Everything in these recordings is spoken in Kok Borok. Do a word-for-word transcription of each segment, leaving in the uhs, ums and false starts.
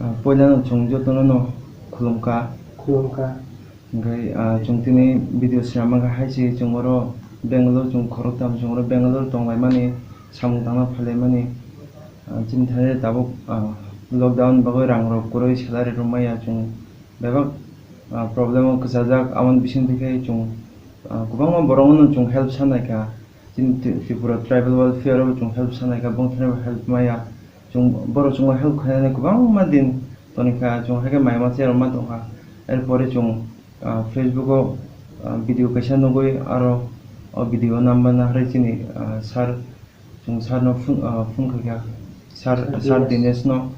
Ah, puilano chwng jotono no khulumkha. Khulumkha. Hwnkhe, ah, chwng tini video swnam mankha hai se chwng oro Bangalore chwng khoroktham chwng oro Bangalore tonglaimani samung tangna phailaimani. Ah, chini thani tabuk, ah, lockdown bagwi rang rok kwrwi salary rw maya chwng bebak, ah, problem o kwchajak aboni bisingtwi khe chwng, ah, kwbangma borok no chwng help sanaikha. Chini Tri-, Tripura Tribal Welfare o chwng help sanaikha, bongthani bo help maya. Chwng, borok chwngno help khainani kwbangma din tonikha, chwng haikhe mai masa rok ma tongkha. Erpore chwng, ah, Facebook o, ah, video kaisa nugwi aro o video o namba naharwi chini, ah, sir, chwng sir no phone, ah, phone khaikha. Sir, Sir Sir Dinesh. Dinesh no,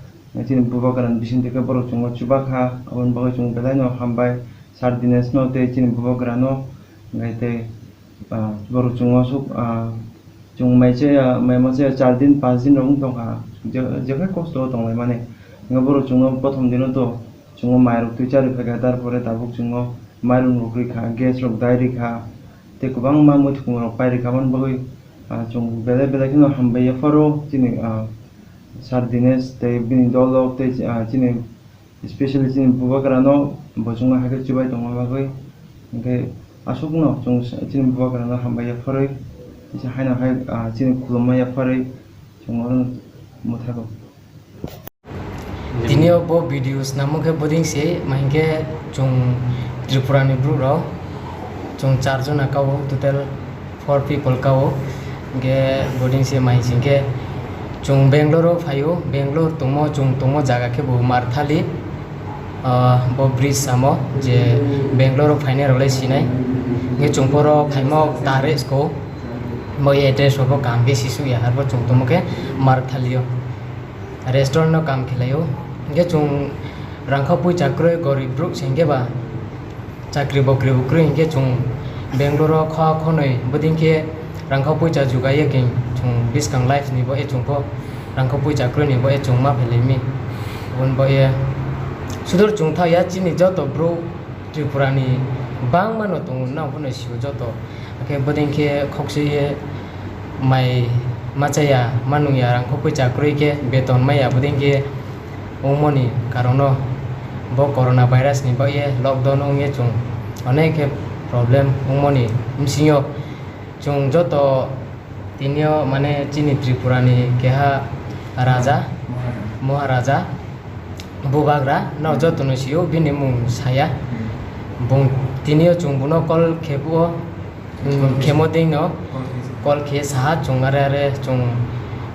chini bubagra ni bisingtwi khe borok chwngno chubakha, aboni bagwi chwng belai no hambai Sir Dinesh no tei chini bubagra no, hwnkhe tei, ah, borok chwng aswk, ah, chwng mai chaya, mai ma chaya char din, panch din rok wng tongkha, je-, jephai kosto o tonglaimani. Hwnkhe borok chwngno prothom dino to chwngno mai rok twi charwi phaikha, tarpore tabuk chwngno mairum rok rikha, gas rok dai rikha, tei kwbangma muitu rok pai rikha, aboni bagwi, ah, chwng belai belai kheno hambai yapharo chini, ah, Sir Dinesh tei bini dol rok tei, ah, chini Especially chini bubagrano bo chwngno hai khe chubai tongma bagwi, hwnkhe aswkno chwng chini bubagrano hambai yapharwi, kisa haino hai, ah, chini khulumma yapharwi chwng oro mwthago. Tini o bo video swnamo khe boding se, ma hinkhe chwng Tripura ni bru rok chwng char jona kao total. Four people kao. Hingke boding se mai singke chwng Bangalore o phaio, Bangalore tongmo, chwng tongmo jaga khe bo Marthali, ah, bo bridge samo je Bangalore o phainai rok le sinai. Hingke chwng poro phaimo tare sko, bo address rok bo kaham khe sisuk ya, arbo chwng tongmo khe Marthali o. Restaurant no kam khelai o. Hingke chwng rangkha puicha kwrwi gorib bwrwk se hingke ba chakri bokri bo kwrwi hingke chwng Bangalore o kha khonwi boding khe rangkha puicha jugai ye keng chwng bwskang life ni bo e chwng pho rangkha puicha kwrwi ni bo e chwng ma phailai mi. Aboni bo e sudur chwng tha ya chini joto bwrwk Tripura ni bangma no tongo, nang phano sio joto. Hakhe boding khe khokse ye mai machaya, manung ya, rang khokpui chakrwi khe beton maya, boding khe wngmoni karon no bo corona virus ni bagwi lockdown wngye chwng onek khe problem wngmoni bwswngyo. Chwng joto tinio, mane, chini Tripura ni keha raja, Maharaja. Maharaja, bubagra no joto no sio, bini mung saya. Bung tinio chwng buno call khebuo, mm, khemo dei no call khe saha chwng are are chwng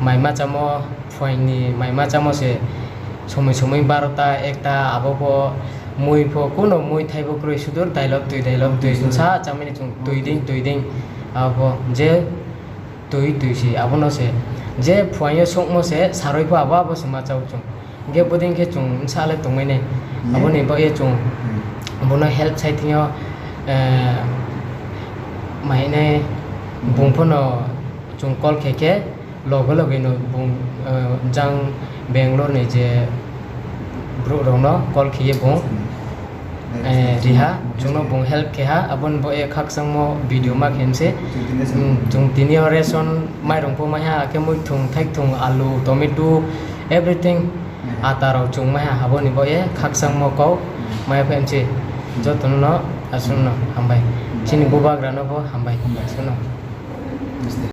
mai machamo, phuaini mai machamo se somoi somoi barota ekta abo bo mui pho kuno mui thaibo kwrwi sudur dailok twi dailok twi sa chamani chwng twi ding twi ding abo je twi twi se abono se je phuaio sokmo se saroi pho abo abo se machao chwng hingke boding khe chwng bwsa le tongmani aboni bagwi chwng bono help sai thwngyo, eh, maine bung phano chwng call khe khe. Loge loge no bung, eh, jang Bangalore ni je bru rok no call khiye bung, eh, riha, chwngno bung help kheha, aboni bo e khakchangmo video ma khe se. Mm, chwng tini o ration mairung pho maiha, akhe muithung, thaithung, alu, tomato, everything, ata rok chwng maiha, aboni bo e khakchangmo kok maya khe se. Jotono no aswk no hambai, chini bubagra no bo hambai, aswk no.